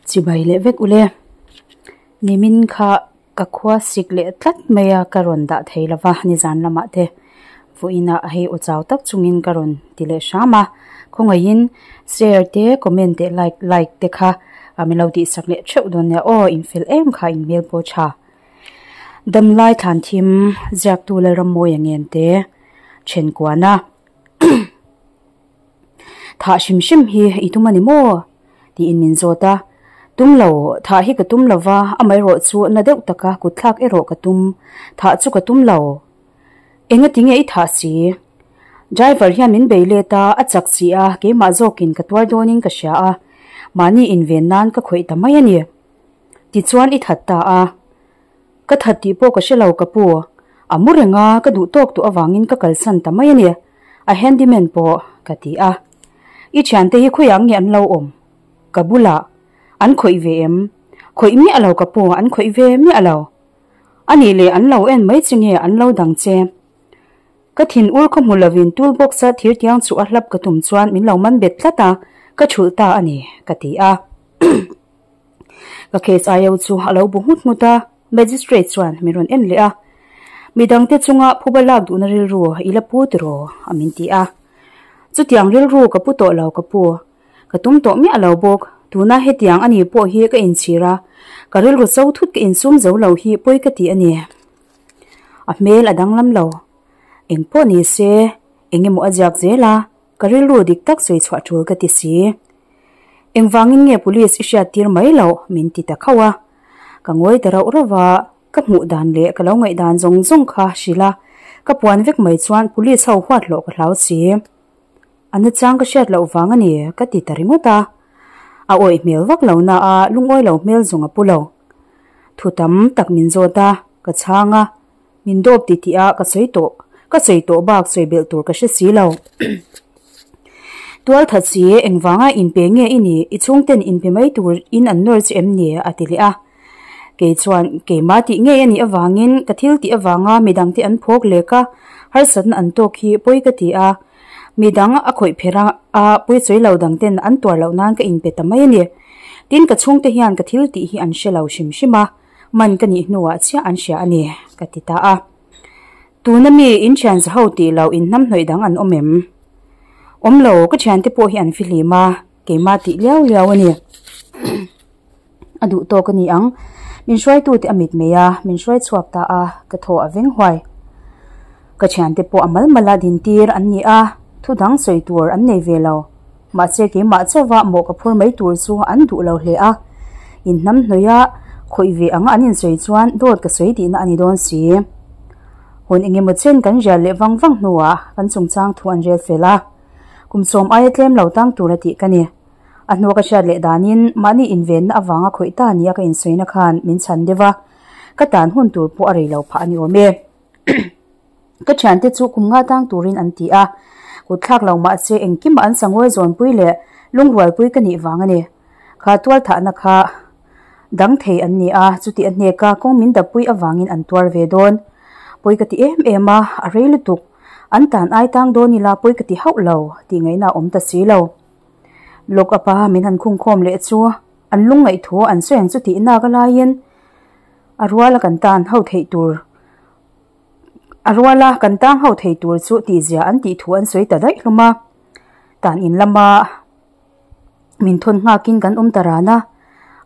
Chibai leh vek ule. Nimin kha ka khua sik leh tlat mai a ka rawn dah thei lova nizan lamah te vawiin ah hei aw chau tak chungin ka rawn ti leh hram a. Khawngaihin share te comment te like like te kha min lo tihsak leh theuh dawn nia aw infel em kha in hmel pawh tha. Damlai thlan thim ziaktu Lalrammawia ngen te then kuan a. Thah hrim hrim hi i tum a ni maw? tiin min zawt a. Tum lo, thah hi ka tum lo va, amaherawh chu na deuh taka kut thlak erawh ka tum. Thah chu ka tum lo. Engati nge i thah si? Driver hian min bei let a, a chak si a, keimah zawkin ka tuar dawnin ka hria a, mahni inven nan ka khawih ta mai a ni. Tichuan i that ta a. Ka that tih pawh ka hre lo ka pu. A mu reng a, ka duh tawk tawh avangin ka kalsan ta mai a ni. A handyman pawh ka ti a. I thiante hi khawiah nge an lo awm? Ka bulah. An khawih ve em? Khawih miah lo ka pu, an khawih ve miah lo. A nih leh an lo en mai che nge an lo dang che? Ka thin ur khaw hmu lovin tool box a thir tiang chu a hlap ka tum chuan min lo man bet tlat a, ka thulh ta a ni, ka ti a. Ka case aio chu a lo bu nghut nghut a, magistrate chuan min rawn en leh a. Midangte chunga phuba lak duhna rilru i la pu tiraw? a min ti a. Chutiang rilru ka pu tawh lo ka pu. Ka tum tawh miah lo bawk. Tuna hetiang a ni pawh hi ka inchhir a, ka rilru cho thut ka insum zo lo hi pawi ka ti a ni. A hmel a danglam lo. Eng pawh ni se, eng emaw a ziak zel a, ka rilru dik tak sawi chhuah tul ka ti si. Engvangin nge police i hriat tir mai loh min ti ta khauh a. Ka ngawi ta rauh rauh a, ka hmuh dan leh ka lo ngaih dan zawng zawng kha hrilh a, ka puan vek mai chuan police ho huat hlawh ka hlau si. A nachang ka hriat loh vang a ni ka ti ta ringawt a. A awih hmel vak lo na a, lungawi lo hmel zawng a pu lo. Thu tam tak min zawt a, ka chhang a. Min dawp ti tih a ka sawi tawh, ka sawi tawh bak sawi belh tur ka hre si lo. Tual that si, engvanga inpe nge i nih? I chhungten inpe mai tur in an nawr che em ni? a ti leh a. Kei chuan, keimah tih ngei a nih avangin ka thil tih avanga midangte an phawk lek a, harsatna an tawk hi pawi ka ti a. Midang a khawih pherh a, pawi sawi lo dangten an tuar loh nan ka inpe ta mai a ni. Tin, ka chhungte hian ka thil tih hi an hre lo hrim hrim a. Man ka nih hnuah chiah an hria a ni, ka ti ta a. Tuna mi in thian za ho tih loh in hnam hnawih dang an awm em? Awm lo, ka thiante pawh hi an fihlim a, keimah tih liau liau a ni. A duh tawk a ni ang. Min hruaitute a mit mai a, min hruai chhuak ta a, ka thaw a veng huai. Ka thiante pawh a mal mala dintir an ni a, thu dang sawi tur an nei ve lo. Mahse keimah chauha mawh ka phur mai tur chu an duh lo hle a, inhnam hnawih a khawih ve anga an insawi chuan dawt ka sawi tihna a ni dawn si. Hun engemaw chen kan rial leh vang vang hnuah kan chungchang thu an rel fel a, kum sawm aia tlem lo tang tur a tih ka ni. A hnua ka hriat leh danin mahni invenna avanga khawih ta nia ka insawina khan min chhan deuh a, ka tan hun tur pawh a rei lo phah a ni awm e. Ka thiante chu kum nga tang turin an ti a, kut thlak lo mahse engkimah an sangawi zawnpui leh lungrualpui ka nih vang a ni. Kha tual thahna kha dang thei an ni a, chuti a hnek a kawng min dappui avangin an tuar ve dawn. Pawi ka ti em em a, a rei lutuk. An tan ai tang dawn ila pawi ka ti hauh lo tih ngaihna a awm ta si lo. Lock up a min han khungkhawm leh chu an lungngaih thu an sawi ang chu tih nak a laiin a ruala kan tan ho theih tur A ruala kan tang ho thei tur chu tihzia an tih thu an sawi ta daih hlawm a, tan in lama min thawn nghakin kan awm ta ran a,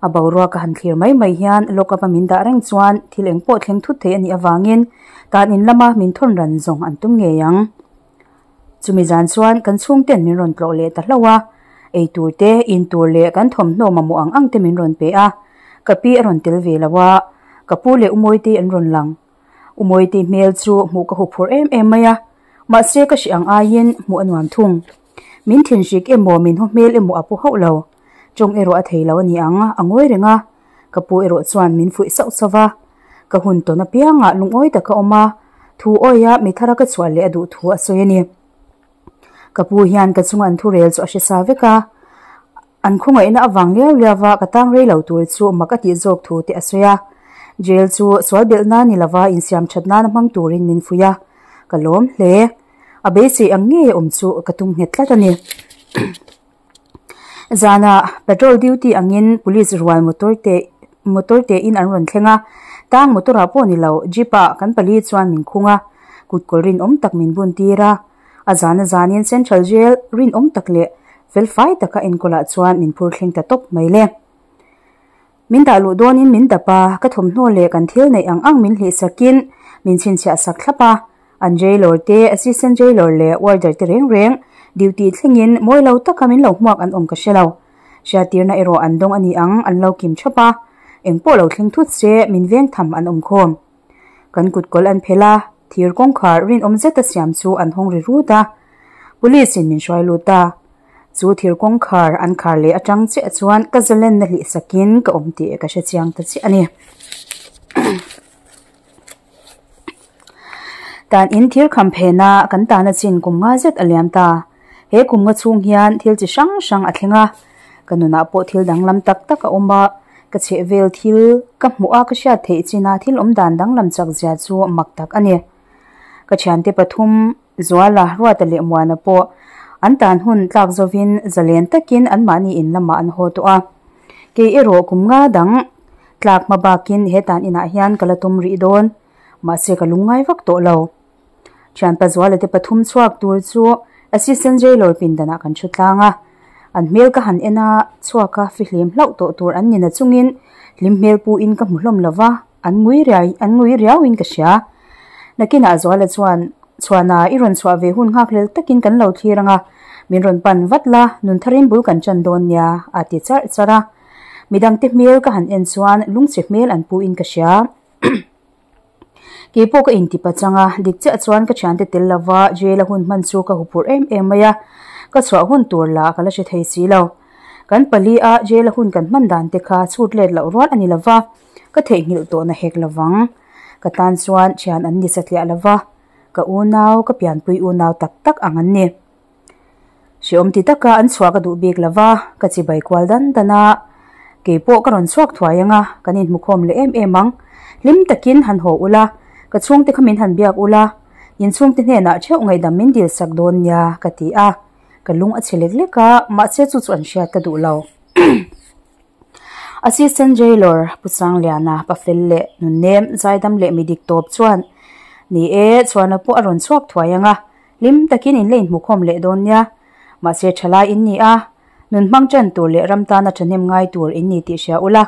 a boruak a han thlir mai mai hian lock up a min dah reng chuan thil eng pawh thleng thut thei a nih avangin tan in lama min thawn ran zawng an tum ngei ang. Chumi zan chuan kan chhungten min rawn tlawh leh ta hlauh a, ei tur te, in tur leh kan thawmhnaw mamawh ang ang te min rawn pe a, ka pi a rawn tel ve lo a, ka pu leh Umawite an rawn lang. Umawite hmel chu hmuh ka huphurh em em mai a, mahse ka hre ang aiin hmuh a nuam thung. Min thinhrik emaw min haw hmel emaw a pu hauh lo. Tawng erawh a thei lo a ni ang, a ngawi reng a. Ka pu erawh chuan min fuih sauh sauh va. Ka hun tawn apiangah lungawi tak a awm a, thu awia mi thara ka chhuah leh a duh thu a sawi a ni. Ka pu hian ka chunga an thurel chu a hre sa vek a, an khawngaihna avang liau liau va ka tang rei lo tur chu mak a tih zawk thu te a sawi a. Jail chu sual belh nan ni lova insiam that nana hmang turin min fuih a, ka lawm hle. A beisei ang ngei a awm chu ka tum nghet tlat a ni. Zanah patrol duty angin police rual motor te motor te in an rawn thleng a, tang motor ah pawh ni lo jeep ah kan pali chuan min khung a, kut kawl rinawm tak min bun tir a, a zan a zanin central jail rinawm tak leh fel fai taka enkawl ah chuan min phur thleng ta tawp mai le. Min dah luh dawnin min dap a, ka thawmhnaw leh kan thil neih ang ang min hlih sakin min chhinchhiah sak thlap a. An jailor te, assistant jailor leh warder te reng reng duty thlengin mawi lo taka min lo hmuak an awm ka hre lo. Hriattirna erawh an dawng a ni ang, an lo kim thap a. Eng pawh lo thleng thut se min veng tham an awm khawm. Kan kut kawl an phelh a, thir kawngkhar rinawm zeta siam chu an hawng ri rut a. Police in min hruai lut a. Chu thir kawngkhar an khar leh atang chiah chuan ka zalenna hlih sakin ka awm tih ka hre chiang ta chiah a ni. Tan in thir kham phena kan tana chin kum nga zet a liam ta. He kum nga chhung hian thil chi hrang hrang a thleng a. Ka nunah pawh thil danglam tak tak a awm a, ka chheh vel thil ka hmuh a ka hriat theih china thil awm dan danglam chak zia chu mak tak a ni. Ka thiante pathum Zuala, Ruata leh Muana pawh an tan hun tlak zovin zalen takin anmahni in lamah an haw tawh a. Kei erawh kum nga dang tlak hma bakin he tan inah hian ka la tum rih dawn, mahse ka lungngai vak tawh lo. Thianpa Zuala te pathum chhuak tur chu Assistant Jailor pindanah kan thu tlang a. An hmel ka han en a, chhuak a fihlim hlauh tawh tur an ni na chungin hlim hmel puin ka hmu hlawm lo va, an ngui riai an ngui riauin ka hria. Nakinah Zuala chuan, Chhuana, i rawn chhuah ve hun nghakhlel takin kan lo thlir ang a, min rawn pan vat la, nun tharin bul kan ṭan dawn nia, a ti charh charh a. Midangte hmel ka han en chuan lungchhe hmel an puin ka hria. Kei pawh ka inti pachang a, dik chiah chuan ka thiante tel lova jail a hun hman chu ka huphurh em em mai a, ka chhuah hun tur lah ka la hre thei si lo. Kan pali a jail a hun kan hman dan te kha chhut let loh rual a ni lova, ka theihnghilh tawh na hek lovang. Ka tan chuan thian an ni satliah lova, ka unau, ka pianpui unau tak tak ang an ni. Hreawm ti taka an chhuah ka duh bik lova, ka chibai kual dan dan a, kei pawh ka rawn chhuak thuai ang a, kan inhmukhawm leh em em ang. Hlim takin han haw ula, ka chhungte kha min han biak ula, inchhungte hnenah theuh ngaihdam min dil sak dawn nia ka ti a, ka lung a chhe lek lek a, mahse chu chu an hriat ka duh lo. Assistant Jailor Pu Sangliana, Pafel leh Nunnem, Zaidam leh Midik tawp chuan, Ni e, chhuana pawh a rawn chhuak thuai ang a, Hlim takin in la inhmukhawm leh dawn nia. Mahse thalai in ni a, nun hmang ṭan tur leh ram tana ṭhahnem ngai tur in ni tih hria ula,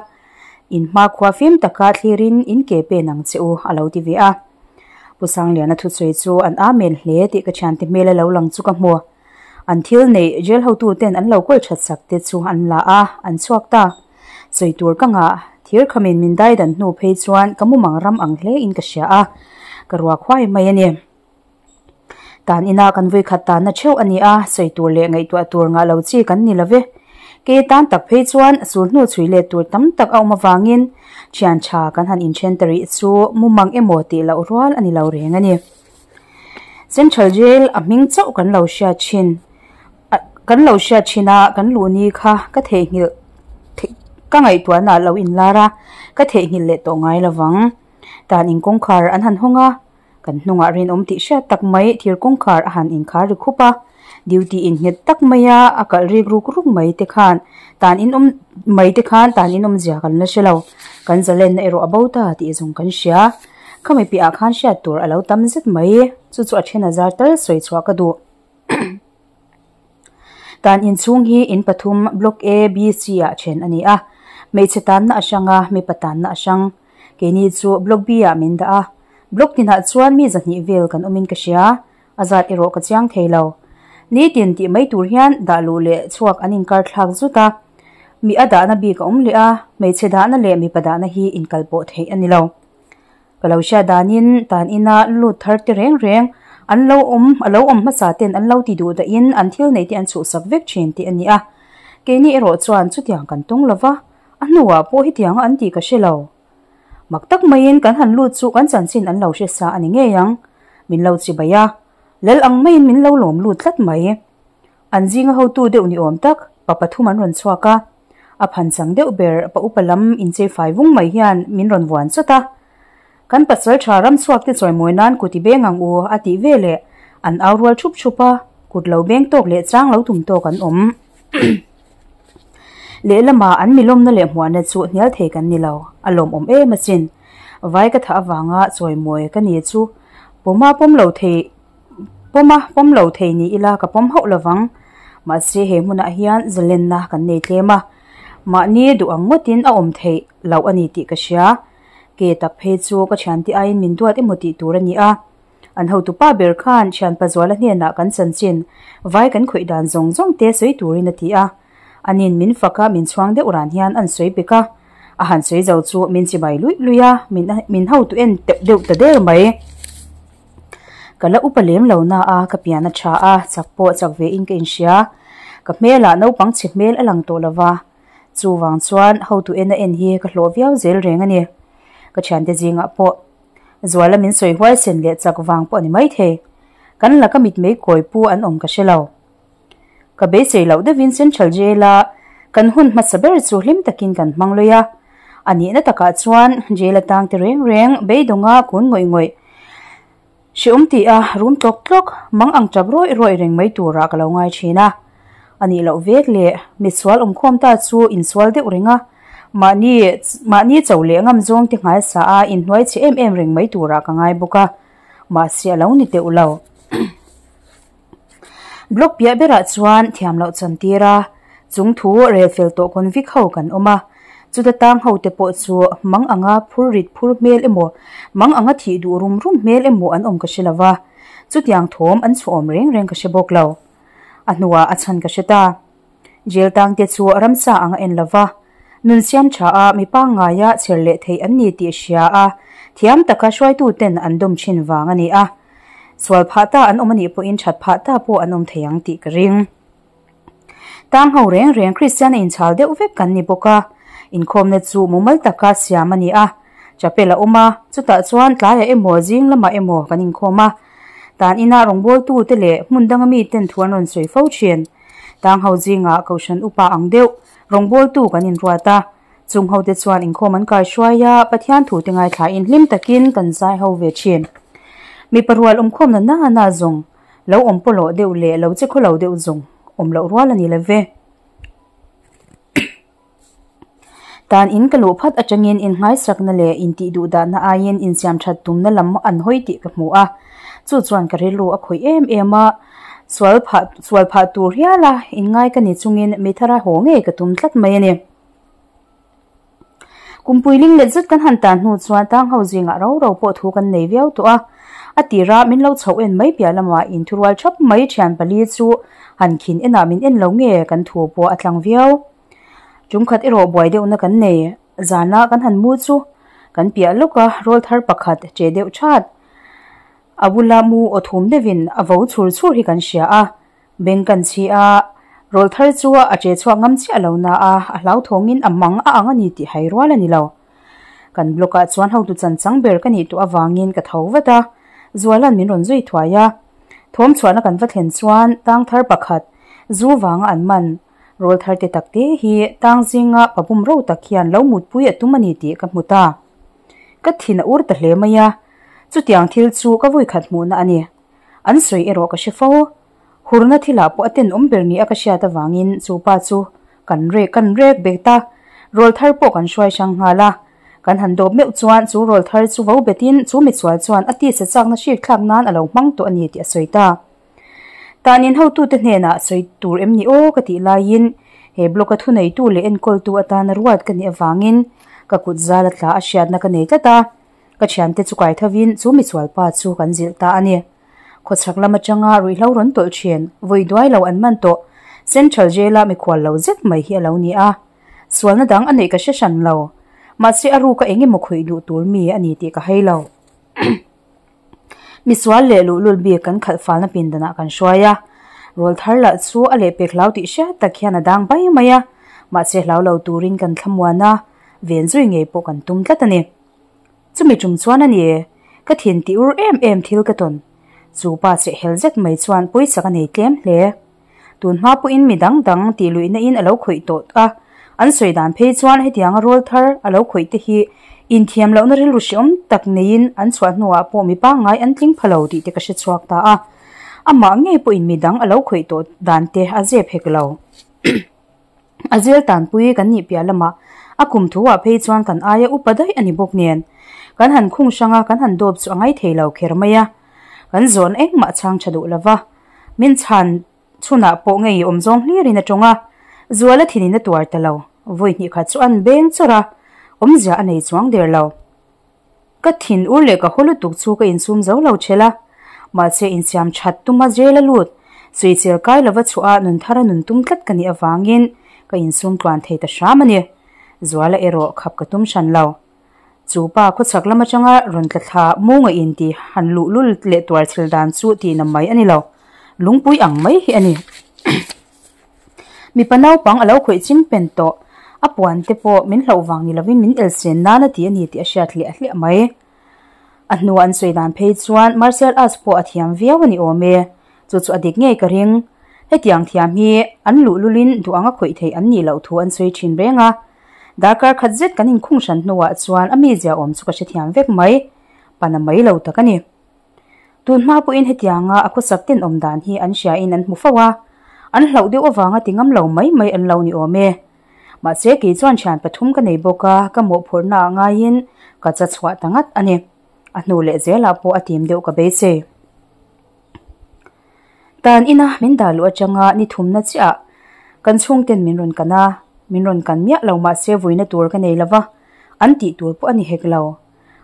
in hmakhua fim taka thlirin in ke pen ang che u, a lo ti ve a. Pu Sangliana thusawi chu an amen hle tih ka thiante hmel a lo lang chu ka hmu. An thil neih jail hotuten an lo kawl ṭhat sak te chu an la a, an chhuak ta. Sawi tur ka ngah, thir khamin min dai dan hnu phei chuan ka mumang ram ang hle in ka hria a, ka ruak huai mai a ni. Tan ina kan vui khat tanna theuh a ni a, sawi tur leh ngaihtuah tur ngah lo chi kan ni lo ve. Kei tan tak phei chuan sul hnu chhui let tur tam tak a awm avangin thian tha kan han inthen ta rih chu mumang emaw tih loh rual a ni lo reng a ni. Central Jail a hming chauh kan lo hriat thin kan lo hriat thin a, kan luh ni kha ka theihnghilh ka ngaihtuahna a lo inlar a, ka theihnghilh leh tawh ngai lovang. Tan in kawngkhar an han hawng a. Kan hnungah rinawm tih hriat tak mai thir kawngkhar a han inkhar ri khup a, duty in nghet tak maia a kalh rik ruk ruk mai te khan tan in awm mai te khan tan in awmzia kan la hre lo. Kan zalenna erawh a bo ta tih zawng kan hria. Khami piahah khan hriat tur a lo tam zet mai, chu chu a then a zar tal sawi chhuah ka duh. Tan inchhung hi in pathum block A, B, C ah then a ni a, hmeichhe tanna a hrang a, mipa tanna a hrang. Keini chu block B ah min dah a, block tinah chuan mi zahnih vel kan awmin ka hria, a zat erawh ka chiang thei lo. Nitin tih mai tur hian dah luh leh chhuak an inkar thlak zut a, mi a dahna bik a awm leh a, hmeichhe dahna leh mipa dahna hi inkal pawh theih a ni lo. Ka lo hriat danin tan ina lut thar te reng reng an lo awm a lo awm hmasa ten an lo ti duh dahin an thil neih te an chhuhsak vek thin tih a ni a, keini erawh chuan chutiang kan tawng lo va, A hnuah pawh hetianga an tih ka hre lo. Mak tak maiin kan han lut chu kan chanchin an lo hre sa a ni ngei ang. Min lo chibai a, lal ang maiin min lo lawm lut tlat mai. An zinga hotu deuh ni awm tak pa pathum an rawn chhuak a, a phan chang deuh ber pa upa lam inchei fai vung mai hian min rawn vuan chawt a. Kan pasal tha ram chhuak te chawimawi nan kut i beng ang u a tih veleh an au rual thup thup a, kut lo beng tawk leh chang lo tum tawk an awm. Lehlamah an milawmna leh hmuahna chu hnial thei kan ni lo, a lawmawm em asin. Vai ka thah avanga chawimawi ka ni chu pawma pawm lo thei pawma pawm lo thei ni ila ka pawm hauh lovang. Mahse he hmunah hian zalenna kan nei tlem a, mahni duh ang ngawtin a awm theih loh a ni tih ka hria. Ke tak phei chu ka thiante aiin min duat emaw tih tur a ni a. An hotupa ber khan thianpa Zuala hnenah kan chanchin vai kan khawih dan zawng zawng te sawi turin a ti a. Anin min fak a, min chhuang deuh ran hian an sawi pek a. A han sawi zo chu min chibai luih luih a, min min hotu en deuh ta der mai. Ka la upa lem lo na a, ka pian a tha a, chak pawh chak ve in ka inhria. Ka hmelah naupang chhe hmel a lang tawh lo va, chuvang chuan hotu en a en hi ka hlawh viau zel reng a ni. Ka thiante zingah pawh Zuala min sawi huaisen leh chak vang pawh a ni maithei. Kan laka mitmei kawi pu an awm ka hre lo. Ka beisei loh deuhin Central Jail-a kan hun hmasa ber chu hlim takin kan hmang lui a. A nihna takah chuan Jail atang te reng reng beidawnga kun ngawih ngawih hreawm tih a rum tlawk tlawk mang ang tap rawih rawih reng mai turah ka lo ngai thin a. A nih loh vek leh misual awmkhawm ta chu insual deuh reng a. Mahni mahni cho leh ngam zawng te nghaisa a inhnuai chhe em em reng mai turah ka ngai bawk a, mahse a lo ni teuh lo. Block piah berah chuan thiam loh chan tir a, chung thu rel fel tawh convict ho kan awm a, chuta tang ho te pawh chu mang anga phur rit phur hmel emaw, mang anga thih duh rum rum hmel emaw an awm ka hre lo va, chutiang thawm an chhuahawm reng reng ka hre bawk lo. A hnuah a chhan ka hre ta. Jail tangte chu ramsa ang a en lo va, nun siam tha a mi pangngaia chher leh theih an ni tih hria a, thiam taka hruaituten an dawm thin vang a ni a. Sual phah ta an awm a nih pawhin that phah ta pawh an awm thei ang tih ka ring. Tang ho reng reng Kristian a inchhal deuh vek kan ni bawk a, inkhawmna chu mumal taka siam a ni a, chapel a awm a, chutah chuan tlaiah emaw zing lamah emaw kan inkhawm a, tan ina rawngbawltute leh hmun danga miten thu an rawn sawi fo thin. Tang ho zingah Kohhran upa ang deuh rawngbawltu kan inruat a, chung hote chuan inkhawm an kai hruai a, Pathian thute ngaithlain hlim takin kan zai ho ve thin. Mipa rual awmkhawmna na na zawng lo awm pawlawh deuh leh lo che khawlo deuh zawng awm loh rual a ni lo ve. Tan in ka luh phat atangin innghaisakna leh intih duhdahna aiin insiamthat tumna lam an hawi tih ka hmu a, chu chuan ka rilru a khawih em em a, sual phah sual phah tur hiala inngai ka ni chungin mi thara haw ngei ka tum tlat mai a ni. Kumpui ling let zet kan han tan hnu chuan tang ho zingah ro ro pawh thu kan nei viau tawh a, a tira min lo chhoh en mai piah lamah inthurual thap mai thian pali chu han khin enah min en lo nge kan thu pawh a tlang viau. Tumkhat erawh buai deuhna kan nei, zana kan han mu chu kan piah lawk a, rawl thar pakhat che deuh that. A bula mu aw thum deuhin a vo chhur chhur hi kan hria a, beng kan chhi a, rawl thar chu a che chhuak ngam chiah lo na a, a hlauthawngin a mang a ang a ni tih hai rual a ni lo. Kan block ah chuan hotu chan chang ber ka nih tawh avangin ka tho vat a, Zuala'n min rawn zui thuai a. Thawm chhuahna kan va thlen chuan tang thar pakhat zu vanga an man Rawl thar te tak te hi tang zinga pa bum ro tak hian lo mutpui a tum a ni tih ka hmu ta. Ka thin a ur ta hle mai a, chutiang thil chu ka vawikhat hmuhna a ni. An sawi erawh ka hre fo. Hurna thilah pawh a tenawm ber ni a ka hriat avangin chu pa chu kan rek kan rek bet a, rawl thar pawh kan hruai hrang nghal a. Kan han dawp meuh chuan chu rawl thar chu vo betin chu mitsual chuan a tisa chakna hrik thlak nan a lo hmang tawh a ni tih a sawi ta. Tahnin hotute hnenah sawi tur em ni aw ka tih laiin he block-a thuneitu leh enkawltu atana ruat ka nih avangin ka kut zal a tla a hriatna ka nei tlat a, ka thiante chu kai thovin chu michualpa chu kan zilh ta a ni. Khawchhak lam atanga ruihhlo rawn tawlh thin, vawi duai lo an man tawh, Central Jail-a mikhual lo zet mai hi a lo ni a. Sualna dang a neih ka hre hran lo, mahse a ruka eng emaw khawih duh tur mi a ni tih ka hai lo. Misual leh luhlul bik kan khalh falna pindanah kan hruai a, rawl thar lah chu a lehpek hlau tih hriat tak hian a dang bai mai a, mahse hlau lo turin kan thlamuan a, ven zui ngei pawh kan tum tlat a ni. Chumi tum chuan a ni, ka thin tih ur em em thil ka tawn. Chu pa cheh hel zet mai chuan pawisa ka nei tlem hle. Tun hma pawhin mi dang dang tih luihna in a lo khawih tawh a, an sawi dan phei chuan hetianga rawl thar a lo khawih te hi inthiam lohna rilru hreawm tak neiin an chhuah hnuah pawh mi pangngai an tling pha lo tih te ka hre chhuak ta a, amah ngei pawhin mi dang a lo khawih tawh dan te a zep hek lo. A zel tanpui kan nih piah lamah a kum thu ah phei chuan kan aia upa daih a ni bawk nen kan han khung hrang a, kan han dawp chu a ngai thei lo kher mai a. Kan zawn engmah chhang tha duh lova min chhan chhunah pawh ngei awm zawng hlirin a tawng a, Zuala thinin a tuar ta lo. Vawi hnih khat chu an beng chawrh a, awmzia a nei chuang der lo. Ka thin ur leh ka haw lutuk chu ka insum zo lo ṭhel a, mahse insiam ṭhat tuma jail a lut, suichel kai lova chhuah a nun thar a nun tum tlat ka nih avangin ka insum tluan thei ta hram a ni. Zuala erawh khap ka tum hran lo. Chu pa khawchhak lam atanga rawn tla thla munga in ti han luh lul leh tuar chhel dan chu tihna mai a ni lo, lungpui ang mai hi a ni. Mipa naupang a lo khawih ching pen tawh, a puan te pawh min hlauh vang ni lovin min elsen nan a ti a ni tih a hriat hliah hliah mai. A hnua an sawi dan phei chuan martial arts pawh a thiam viau a ni awm e, chu chu a dik ngei ka ring. Hetiang thiam hi an luhlulin duh anga khawih theih an nih loh thu an sawi thin reng a. Darkar khat zet kan inkhung hran hnuah chuan a mizia awm chu ka hrethiam vek mai, pana mai lo tak a ni. Tun hma pawhin hetianga a khawsak ten awm dan hi an hriain an hmu fo a, an hlauh deuh avanga ti ngam lo mai mai an lo ni awm e. Mahse kei chuan thian pathum ka nei bawk a, ka mawhphurhna ah ngaiin ka cha chhuah ta ngat a ni. A hnu leh zelah pawh a tim deuh ka beisei. Tan ina min dah luh atanga ni thumna chiah kan chhungten min rawn kan a, min rawn kan miah lo mahse vuina tur ka nei lova, an tih tur pawh a ni hek lo.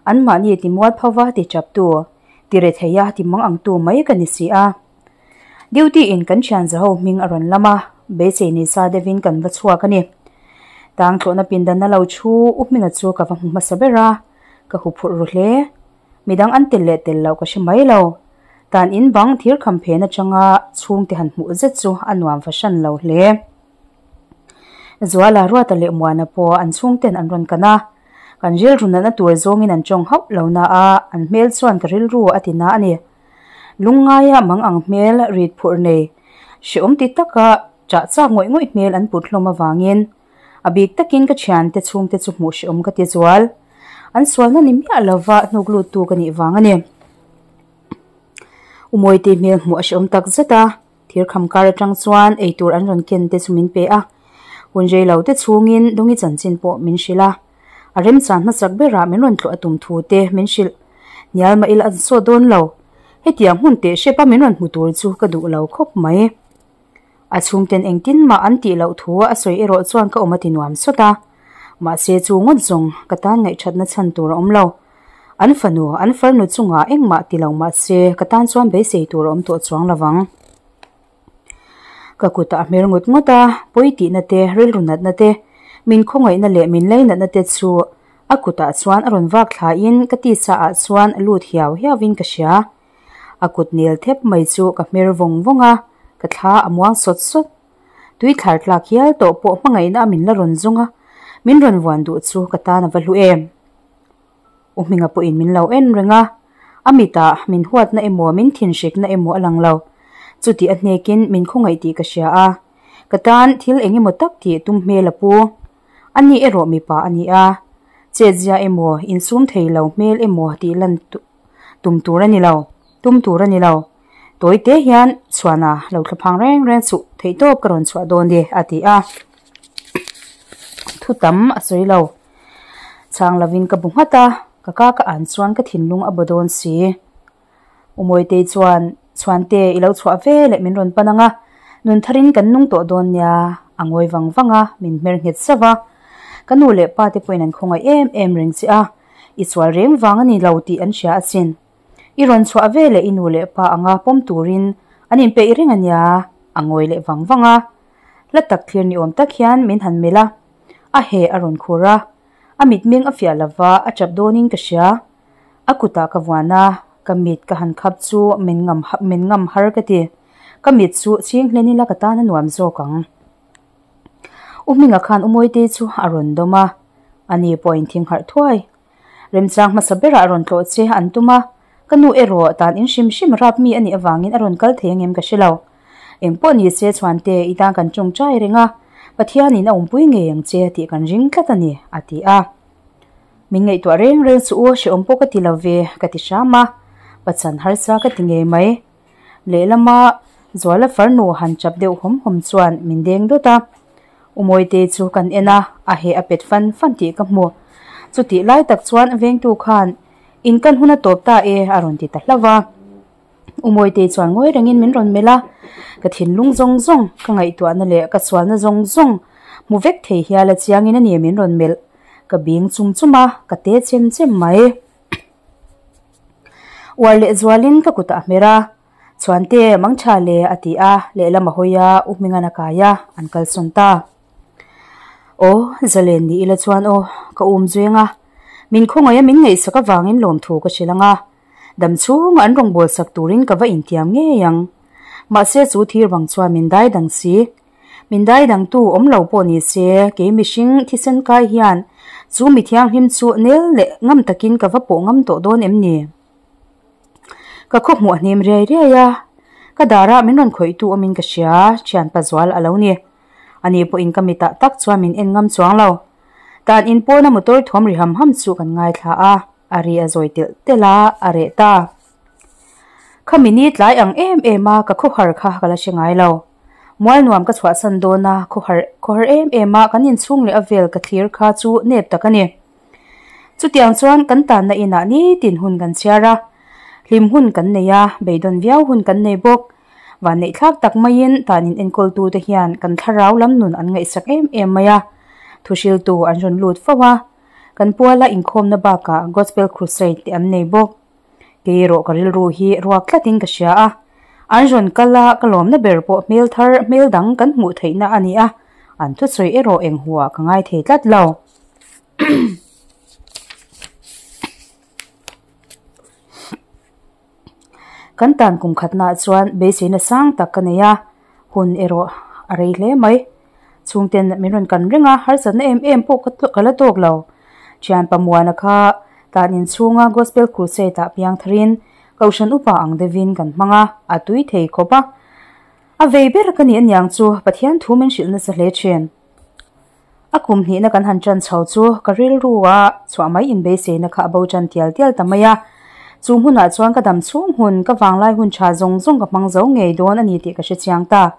Anmahni ti mual phova ti chaptu, ti retheia ti mang angtu mai ka ni si a. Duty in kan thian zaho hming a rawn lam a, beisei ni sa deuhin kan va chhuak a ni. Tang thlawhna pindan a lo thu U Hminga chu ka va hmu hmasa ber a, ka huphurh ru hle. Midang an tel leh tel loh ka hre mai lo. Tan in bang thir kham phen atanga chhungte han hmuh zet chu a nuam fahran lo hle. Zuala, Ruata leh Muana pawh an chhungten an rawn kan a, kan rilru natna tur zawngin an tawng hauh lo na a, an hmel chuan ka rilru a ti na a ni. Lungngaia mang ang hmel rit phurh nei, hrehawm ti taka chah chak ngawih ngawih hmel an put hlawm avangin a bik takin ka thiante chhungte chu hmuh hrehawm ka ti zual. An sualna ni miah lova hnuk luttu ka nih vang a ni. Umawite hmel hmuh a hrehawm tak zet a. Thir kham kar atang chuan eitur an rawn ken te chu min pe a, hun rei lo te chhungin Dawngi chanchin pawh min hrilh a, a remchan hmasak berah min rawn tlawh a tum thu te min hrilh. Hnial mah ila an sawt dawn lo, hetiang hmun teh hrep a min rawn hmu tur chu ka duh lo khawp mai. A chhungten engtin mah an tih loh thu a sawi erawh chuan ka awm a ti nuam sawt a, mahse chu ngawt zawng ka tan ngaihthatna chhan tur a awm lo. An fanu, an farnu chungah engmah ti lo mah se ka tan chuan beisei tur a awm tawh chuang lo vang. Ka kutah a hmer ngut ngut a, pawi tihna te, rilru natna te, min khawngaihna leh min leinatna te chu a kutah chuan a rawn vak thlain ka tisa ah chuan lut hiau hiauin ka hria. A kut nel thep mai chu ka hmer vawng vawng a, ka thla a muang sawt sawt. Tui thlar tlak hial tawh pawh hmangaihna a min la rawn zawng a, min rawn vuan duh chu ka tan a va hlu em. U Hminga pawhin min lo en reng a, a mitah min huatna emaw min thinhrikna emaw a lang lo. Chuti a hnekin min khawngaih tih ka hria a, ka tan thil eng emaw tak tih tum hmel a pu. Ani erawh mipa a ni a, chetzia emaw insum thei lo hmel emaw tih lan tum tur a ni lo, tum tur a ni lo. Tawi te hian chhuana lo thla phang reng reng suh theihtawp ka rawn chhuah dawn e a ti a, thu tam a sawi lo. Chhang lovin ka bu nghat a, ka ka ka an chuan ka thinlung a baw dawn si. U Mawitei chuan, Chhuante, i lo chhuah ve leh min rawn pan ang a, nun tharin kan nung tawh dawn nia, a ngawi vang vang a, min hmer nghet sauh a. Ka nu leh pa te pawhin an khawngaih em em reng che a, i sual reng vang a ni lo tih an hria asin. I rawn chhuah ve leh i nu leh pa anga pawm turin an inpeih reng a nia, a ngawi leh vang vang a. Hla tak thlir ni awm tak hian min han melh a. A heh a rawn khur a, a mitmeng a fiah lova a chap dawnin ka hria. A kutah ka vuan a, ka mit ka han khap chu min ngam min ngam har ka ti. Ka mit chu chhing hlen ila ka tan a nuam zawk ang. U Hminga khan U Mawitei chu a rawn dawm a, ani pawh a inthing harh thuai. Remchang hmasa berah a rawn tlawh che an tum a, ka nu erawh tan in hrim hrim rap mi a nih avangin a rawn kal thei angem ka hre lo. Engpawh ni se Chhuante i tan kan tawngtai reng a, Pathianin a awmpui ngei ang che tih kan ring tlat a ni, a ti a. Min ngaihtuah reng reng chu u, hrehawm pawh ka ti lo ve, ka ti hram a, pachan harsa ka ti ngei mai. Lehlama Zuala farnu han chap deuh hawm hawm chuan min deng dawt a. Umawite chu kan en a, a heh a pet fan fan tih ka hmu. Chutih lai tak chuan vengtu khan, In kan hun a tawp ta e a rawn ti ta hlauh a. Umawite chuan ngawi rengin min rawn melh a, ka thinlung zawng zawng, ka ngaihtuahna leh ka sualna zawng zawng hmu vek thei hial a chiangin a ni min rawn melh. Ka bing chum chum a, ka te chem chem mai. Uar leh zualin ka kutah a hmer a, Chhuante, mang tha le a ti a, lehlam a hawi a, U Hmingan a kai a, an kalsawn ta. Aw, Zalen ni ila chuan aw, ka um zueng a, min khawngaih a min ngaihsak avangin lawmthu ka hrilh ang a, dam chhunga an rawngbâwl sak turin ka va intiam ngei ang. Mahse chu thir bang chuan min dai dang si. Min dai dangtu awm lo pawh ni se, kei mihring thisen kai hian chu mi thianghlim chu nel leh ngam takin ka va pawh ngam tawh dawn em ni? Ka khaw hmuh a hnem riai riai a, ka darah min rawn khawihtu awmin ka hria, thianpa zual a lo ni. Ani pawhin ka mitah tak chuan min en ngam chuang lo. Tan in pawna motor thuam ri ham ham chu kan ngaithla a, a ri a zawi telh telh a, a reh ta. Khami ni tlai ang em em a ka khawhar kha ka la hre ngai lo. Mual nuam ka chhuahsan dawn a, khawhar khawhar em em a kan inchhung leh a vel ka thlir kha chu nep tak a ni. Chutiang chuan kan tanna inah nitin hun kan chhiar a, hlim hun kan nei a, beidawn viau hun kan nei bawk. Vanneihthlak tak maiin tan in enkawltute hian kan thlarau lam nun an ngaihsak em em mai a, thuhriltu an rawn lut fo a, kan puala inkhawmna bakah Gospel Crusade te an nei bawk. Kei erawh ka rilru hi ruak tlatin ka hria a, an rawn kal a, ka lawmna ber pawh hmel thar hmel dang kan hmuh theihna a ni a, an thusawi erawh eng huah ka ngai thei tlat lo. Kan tan kum khatnaah chuan beiseina sang tak ka nei a, hun erawh a rei hle mai. Chhungten min rawn kan reng a, harsatna em em pawh ka la tawk lo. Thian Pamuana kha tan inchhunga Gospel Crusade ah piang tharin Kohhran upa ang deuhin kan hmang a, a tui thei khawp a. A vei ber ka nih aniang chu Pathian thu min hrilh nasa hle thin. A kum hnihna kan han ṭan chho chu ka rilru a chhuah mai inbeiseina kha a bo ṭan tial tial ta mai a. Chu hmunah chuan ka dam chhung hun, ka vanglai hun ṭha zawng zawng ka hmang zo ngei dawn a ni tih ka hre chiang ta.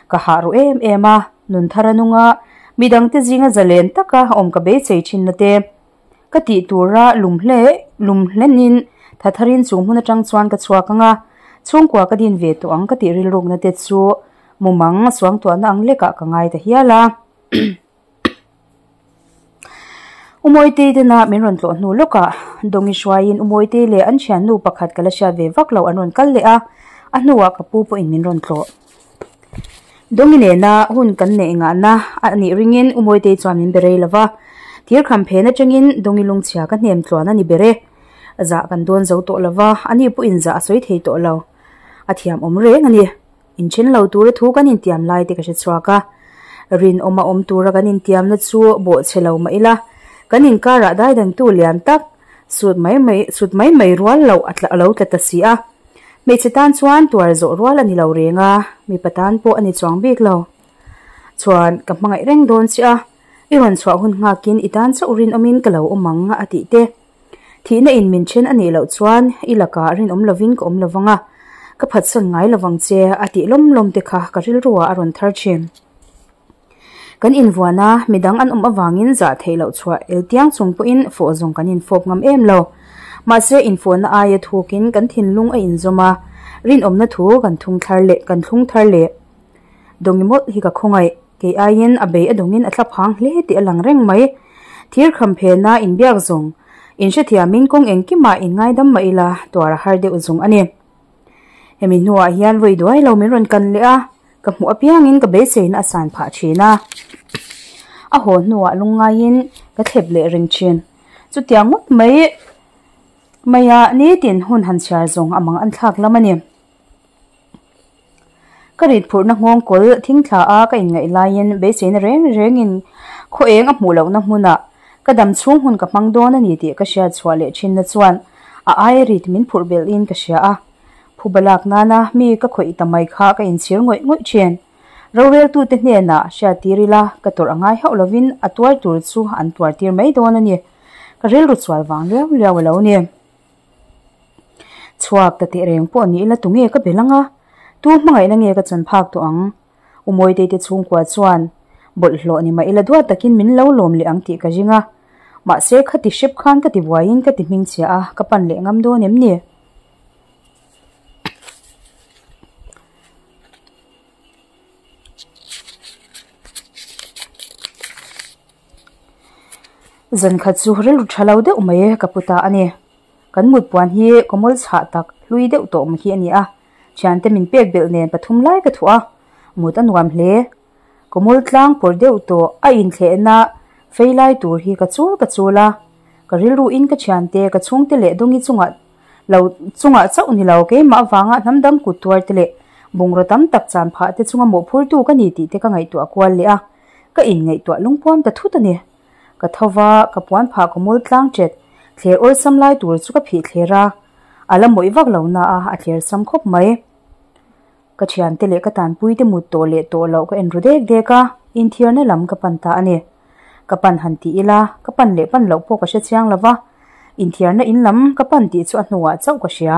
Ka hah ru em em a, nun thar a nung a, midangte zinga zalen taka awm ka beisei ṭhinna te ka tih tura lum hle lum hlenin tha tharin chu hmun aṭang chuan ka chhuak ang a, chhungkua ka din ve tawh ang ka tih rilrukna te chu Mumang suangtuahna ang lekah ka ngai ta hial a. Umawitei tena min rawn tlawh hnu lawkah Dawngi hruaiin Umawitei leh an thiannu pakhat ka la hriat ve vak lo an rawn kal leh a, a hnuah ka pu pawhin min rawn tlawh. Dawngi nena hun kan neih ngahna a nih ringin Umawitei chuan min be rei lo va, thir kham phen atangin Dawngi lungchhia ka hnem tluan a ni ber e. Zah kan dawn zo tawh lo va, ani pawhin zah a sawi thei tawh lo. A thiamawm reng a ni. Inthen lo tura thu kan intiam lai te ka hre chhuak a, rinawm a awm tura kan intiamna chu bawhchhe lo mah ila, kan inkarah daidangtu lian tak sut mai mai sut mai mai rual loh a tla lo tla ta si a. Hmeichhe tan chuan tuar zawh rual a ni lo reng a, mipa tan pawh a ni chuang bik lo. Chuan ka hmangaih reng dawn che a, i rawn chhuah hun nghakin i tan chauh rinawmin ka lo awm ang a tih te. Thihna in min then a nih loh chuan i lakah rinawm lovin ka awm lovang a, ka phatsawn ngai lovang che a tih lawm lawm te kha ka rilruah a rawn thar thin. Kan invuan a, midang an awm avangin zah theih loh chhuah eltiang chung pawhin fawh zawng kan infawp ngam em lo. Mahse infuahna aia thukin kan thinlung a inzawm a, rinawmna thu kan thung thar leh kan thlung thar leh. Dawngi mawlh hi ka khawngaih, kei aiin a bei a dawngin a thla phang hle tih a lang reng mai. Thir kham phena inbiak zawng, inhrethiamin kawng engkimah inngaidam mah ila tuar a har deuh zawng a ni. Hemi hnuah hian vawi duai lo min rawn kan leh a, ka hmuh apiangin ka beiseina a san phah thin a. A haw hnuah lungngaiin ka thlep leh reng thin. Chutiang ngawt mai maia nitin hun han chhiar zawng a mang an thlak lam a ni. Ka rit phurhna nghawng kawl thing thla a ka inngaih laiin beiseina reng rengin khaw eng a hmuh lohna hmunah ka dam chhung hun ka hmang dawn a ni tih ka hriat chhuah leh thinna chuan a aia rit min phurh belhin ka hria a. Phuba lak nana mi ka khawih ta mai kha ka inchhir ngawih ngawih thin. Roreltute hnenah hriat tir ila ka tawrh a ngai hauh lovin a tuar tur chu an tuar tir mai dawn a ni. Ka rilru chual vang liau liau a lo ni. Chhuak ta teh reng pawh ni ila tunge ka bel anga? Tu hmangaihna nge ka chan phak tawh ang? U Mawitei te chhungkua chuan Bawlhhlawh ni mah ila duat takin min lo lawm leh ang tih ka ring a. Mahse khati hrep khan ka ti buaiin ka ti hmingchhia a, ka pan leh ngam dawn em ni? Zan khat chu rilru tha lo deuh mai ka pu ta a ni. Kan mut puan hi kawmawl chhah tak hlui deuh tawh mai hi a ni a, thiante min pek belh nen pathum lai ka thuah a, mut a nuam hle. Kawmawl tlang pawr deuh tawh a inthlehna fei lai tur hi ka chul ka chul a, ka rilru in ka thiante ka chhungte leh dawngi chungah lo chungah chauh ni lo keimah avanga hnam dang kut tuar te leh bungraw tam tak chan phah te chunga mawhphurtu ka ni tih te ka ngaihtuah kual leh a, ka inngaihtuah lungpuam ta thut a ni. Ka tho va, ka puan phah ka mawl tlang ṭet, thler awlsam lai tur chu ka phih thler a, a la mawih vak lo na a, a thler sam khawp mai. Ka thiante leh ka tanpui te mut tawh leh tawh loh ka en ru dek dek a, inthiarna lam ka pan ta a ni. Ka pan han tih ila, ka pan leh pan loh pawh ka hre chiang lo va, inthiarna in lam ka pan tih chu a hnuah chauh ka hria.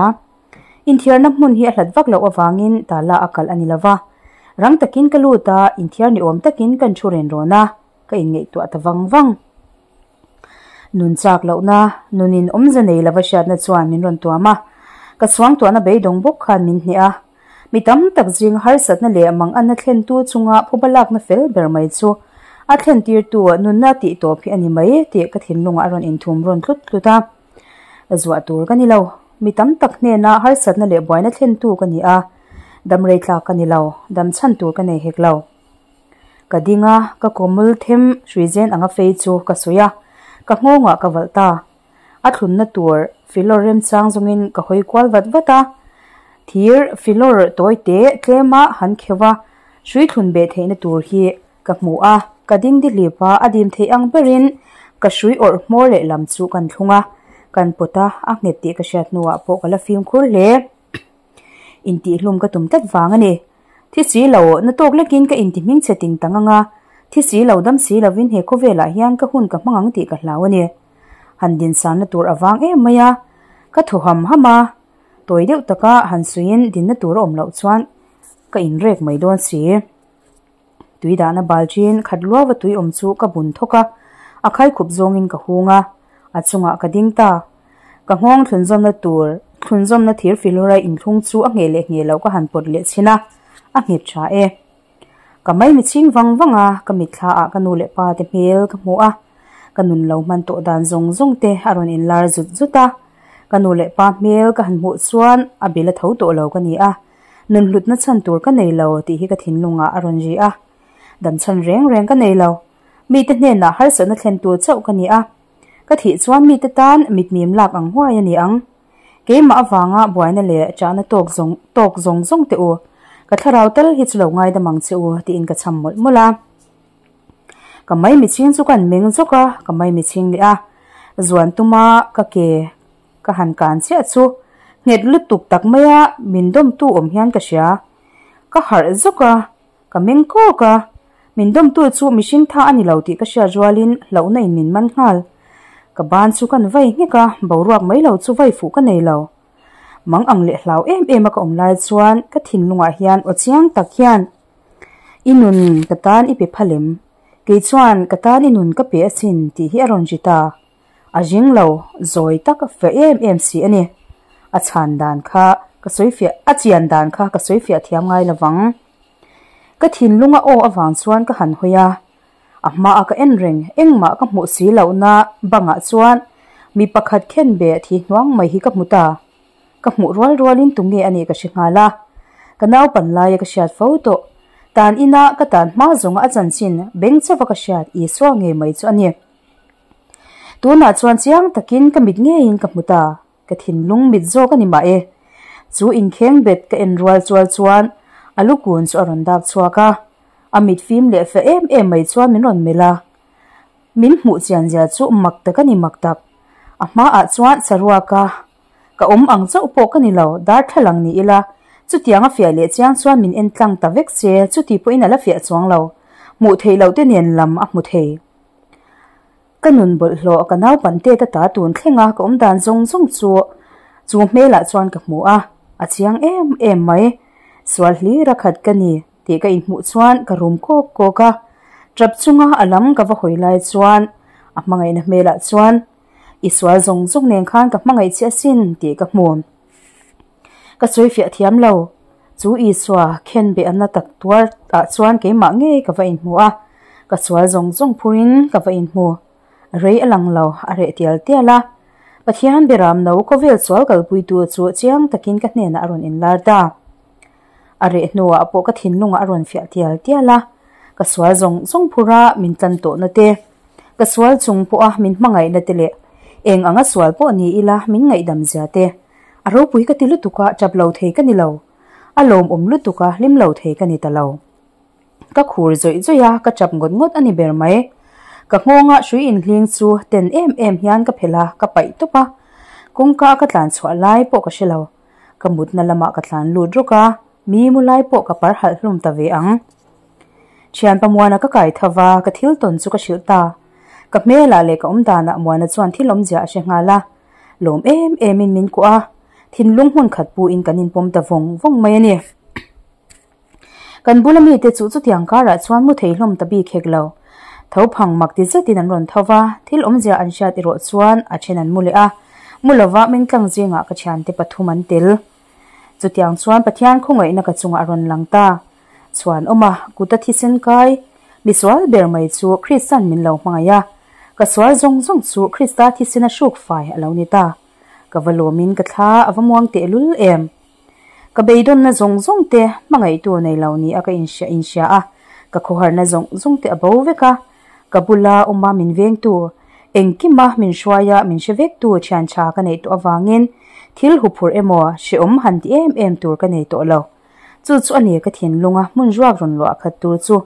Inthiarna hmun hi a hlat vak loh avangin tala a kalh a ni lo va, rang takin ka lut a, inthiar ni awm takin kan thu ren rawn a. Ka inngaihtuah ta vang vang. Nun chak lohna, nunin awmze nei lova hriatna chuan min rawn tuam a. Ka suangtuahna beidawng bawk khan min hneh a. Mi tam tak zing harsatna leh manganna thlentu chunga phuba lakna fel ber mai chu a thlentirtu nunna tih tawp hi a ni mai tih ka thinlungah a rawn inthum rawn tlut tlut a. Zuah tur ka ni lo. Mi tam tak hnena harsatna leh buaina thlentu ka ni a. Damrei tlak ka ni lo. Dam chhan tur ka nei hek lo. Ka ding a, ka kawmul them hruizen anga fei chu ka sawi a, ka nghawngah ka valh ta. A thlunna tur filawr remchang zawngin ka hawi kual vat vat a, thir filawr tawi te tlema han kheuh a, hrui thlun beh theihna tur hi ka hmu a, ka ding dihlip a, a dim theih ang berin ka hrui awrh hmawr lehlam chu kan thlung a, kan pawt a, a nghet tih ka hriat hnuah pawh ka la fimkhur hle. Intihhlum ka tum tlat vang a ni. Thi si lo, na tawk lekin ka inti hming chhe ting tang ang a, thi si lo dam si lovin he khawvelah hian ka hun ka hmang ang tih ka hlau a ni. Han dinsanna tur a vang em mai a, ka thaw ham ham a, tawi deuh taka han suiin dinna tur a awm loh chuan ka inrek mai dawn si. Tui dahna balṭin khat luau a tui awm chu ka bun thawk a, a khaikhup zawngin ka hung a, a chungah ka ding ta. Ka nghawng thlunzawmna tur thlunzawmna thir filawra inthlung chu a ngheh leh ngheh loh ka han pawt leh chhin a, a nghet tha e. Ka maimi chhing vang vang a, ka mitthla ah ka nu leh pa te hmel ka hmu a, ka nun lo hman tawh dan zawng zawng te a rawn inlar zut zut a. Ka nu leh pa hmel ka han hmuh chuan a bil a tho tawh lo ka ni a. Nun hlutna chhan tur ka nei lo tih hi ka thinlungah a rawn ri a. Dam chhan reng reng ka nei lo. Mite hnenah harsatna thlen tur chauh ka ni a. Ka thih chuan mite tan mitmim lak ang huai a ni ang. Keimah avanga buaina leh chahna tawk zawng tawk zawng zawng teh u. Ka thlarau tal hi chu lo ngaidam ang che u tiin ka cham mawlh mawlh a. Ka maimichhing chu kan meng zawk a, ka maimichhing leh a. Zuan tuma ka ke Ka han kan chiah chu nghet lutuk tak maia min dawmtu awm hian ka hria. Ka harh zawk a, ka meng kawk a, min dawmtu chu mihring tha a ni lo tih ka hriat rualin hlauhna in min man nghal. Ka ban chu kan vai nghek a, boruak mai lo chu vai fuh ka nei lo. Mang ang leh hlau em em a ka awm lai chuan ka thinlungah hian aw chiang tak hian, I nun ka tan i pe phalem, kei chuan ka tan i nun ka pe asin tih hi a rawn ri ta. A ring lo, zawi tak a fiah em em si a ni. A chhan dan kha ka sawi fiah, a chian dan kha ka sawi fiah thiam ngai lovang. Ka thinlung a aw avang chuan ka han hawi a, a hmaah ka en reng, engmah ka hmuh si lohna bangah chuan mi pakhat khen beh thi hnuang mai hi ka hmu ta. Ka hmuh rual rualin tunge a nih ka hre nghal a, ka naupan laia ka hriat fo tawh, tan ina ka tan hma zawnga a chanchin beng chauva ka hriat Isua ngei mai chu a ni. Tunah chuan chiang takin ka mit ngeiin ka hmu ta, ka thinlung mit zawk a ni mah e. Chu inkheng bet ka en rual chual chuan a lukun chu a rawn dak chhuak a, a mit fim leh feh em em mai chuan min rawn melh a. Min hmuh chian zia chu mak tak a ni mak tak. A hmaah chuan saruaka ka awm ang chauh pawh ka ni lo, darthlalang ni ila chutiang a fiah leh chiang chuan min en tlang ta vek che, chuti pawhin a la fiah chuang lo. Hmuh theih loh te nen lam a hmu thei. Ka nun bawlhhlawh ka naupangte ta ta tun thleng a ka awm dan zawng zawng chu chu hmelah chuan ka hmu a, a chiang em em mai. Sual hlir a khat ka ni tih ka inhmuh chuan ka rum kawk kawk a. Tap chunga a lam ka va hawi lai chuan a hmangaihna hmelah chuan I sual zawng zawng nen khan ka hmangaih che asin tih ka hmu. Ka sawi fiah thiam lo. Chu Isua khen beh a na tak tuar ah chuan keimah ngei ka va inhmu a, ka sual zawng zawng phurin ka va inhmu. Rei a lang lo, a reh tial tial a. Pathian beram no khawvel sual kalpuitu chu chiang takin ka hnenah a rawn inlar ta. A reh hnuah pawh ka thinlungah a rawn fiah tial tial a, ka sual zawng zawng phura min tlan tawhna te, ka sual chung pawha min hmangaihna te leh eng anga sual pawh ni ila min ngaihdam zia te. A ropui ka ti lutuk a, tap lo thei ka ni lo. A lawmawm lutuk a, hlim lo thei ka ni ta lo. Ka khur zawih zawih a, ka tap ngawt ngawt a ni ber mai. Ka nghawnga hrui inhling chu ten em em hian ka phelh a, ka paih tawp a. Kawngka a ka tlan chhuah lai pawh ka hre lo. Ka mutna lamah ka tlan lut rawk a, mi mu lai pawh ka par halh hlum ta ve ang. Thianpa Muana ka kai tho va, ka thil tawn chu ka hrilh ta. Ka hmelah leh ka awmdanah Muana chuan thil awmzia a hre nghal a. Lawm em emin min kuah a, thinlung hmun khat puin kan inpawm ta vawng vawng mai a ni. Kan bula mite chu chutiang karah chuan mu thei hlawm ta bik hek lo. Tho phang mak ti zetin an rawn tho va, thil awmzia an hriat erawh chuan a then an mu leh a, mu lova mengtlang zingah ka thiante pathum an tel. Chutiang chuan Pathian khawngaihna ka chungah a rawn lang ta. Chhuan awm a, kuta thisen kai, misual ber mai chu Kristan min lo hmangaih a, ka sual zawng zawng chu Krista thisena hruk fai a lo ni ta. Ka va lawmin ka thla a va muang tehlul em. Ka beidawnna zawng zawng te hmangaihtu nei lo ni a ka inhria inhria a, ka khawharna zawng zawng te a bo vek a, ka bula awma min vengtu, engkima min hruaia min hre vektu thian tha ka neih tawh avangin thil huphurh emaw hrehawm han ti em em tur ka nei tawh lo. Chu chu a ni ka thinlunga hmun ruak rawn luah khat tur chu.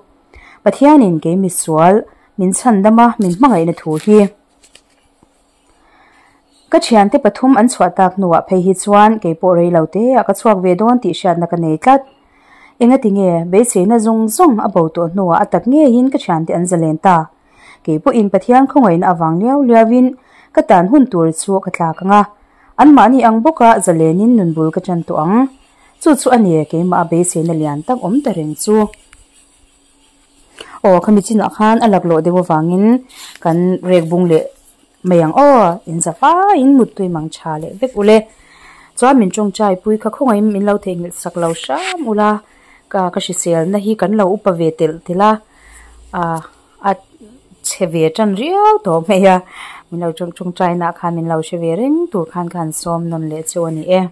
Pathianin kei misual min chhandama min hmangaihna thu hi. Ka thiante pathum an chhuah tak hnuah phei hi chuan kei pawh rei lo te ah ka chhuak ve dawn tih hriatna ka nei tlat. Engati nge beiseina zawng zawng a bo tawh hnuah a tak ngeiin ka thiante an zalen ta. Kei pawhin Pathian khawngaihna avang liau liauin ka tan hun tur chu ka tlak ang a, anmahni ang bawka zalenin nun bul ka tan tawh ang. Chu chu a ni keimah a beiseina lian tak awm ta reng chu. Aw khami chinah khan a laklawh deuh avangin kan rek bung leh mai ang aw in za faiin muttui mang tha leh vek ule chuan min tawngtai pui kha khawngaihin min lo theihnghilh sak lo hram ula ka ka hrisel na hi kan lo upa ve telh telh a ah a chhe ve tan riau tawh mai a min lo tawngtai na khan min lo hre ve reng tur khan ka han sawm nawn leh chu a ni e.